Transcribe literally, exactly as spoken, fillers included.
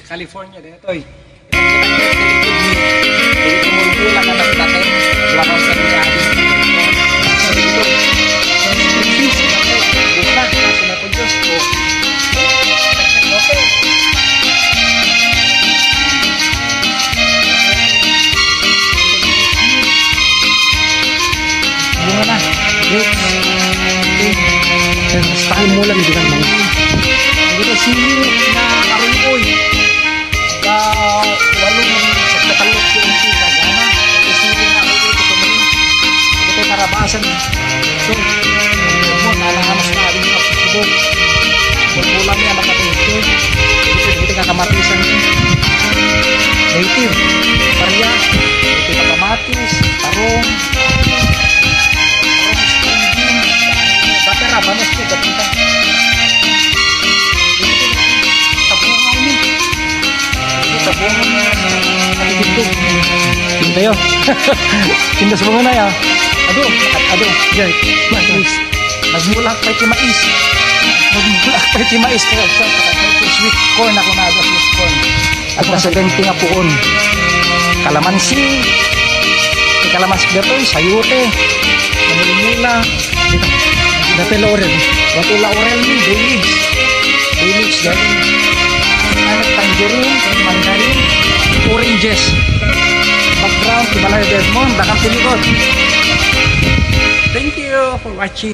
California, daytoy. Daytoy, mulmula nga nagdating. Wala kang sabi. Buka, kaso na po, Diyos ko. Okay. Bunga na. Wait. Okay. Style mo lang, hindi lang mo. Ang gusto, sili na aruy-oy. Ka, walong sa katalok yung sili. Gana. Sili na aruy-oy. Ito, ito, karabasan. So, mo, nalahamas na, aling na, subok. Wala niya, makatuloy. Ito, ito, kakamatisan. Native. Paria. Ito, kamatis. Tarong. Dati ra, banos ko, dati ka. Tabungaw ni. Ito, tabungaw ni. Ito, ito. Yun tayo. Pindas mo nga na, ya. Ado, ado. Yan. Mas, mas. Nagmulak pa iti mais. Nagmulak pa iti mais. Kaya sa, sa, sa, sweet corn ako na, sweet corn. At nasa twenty nga puon. Kalamansi, may kalamansi dito, sayote, namulmula, dati laurel. Dati laurel ni, bay leaves. Bay leaves, dati. Ano, tangerine, mandarin, oranges. Background, Himalaya Desmond, dakang pilikot. Thank you for watching.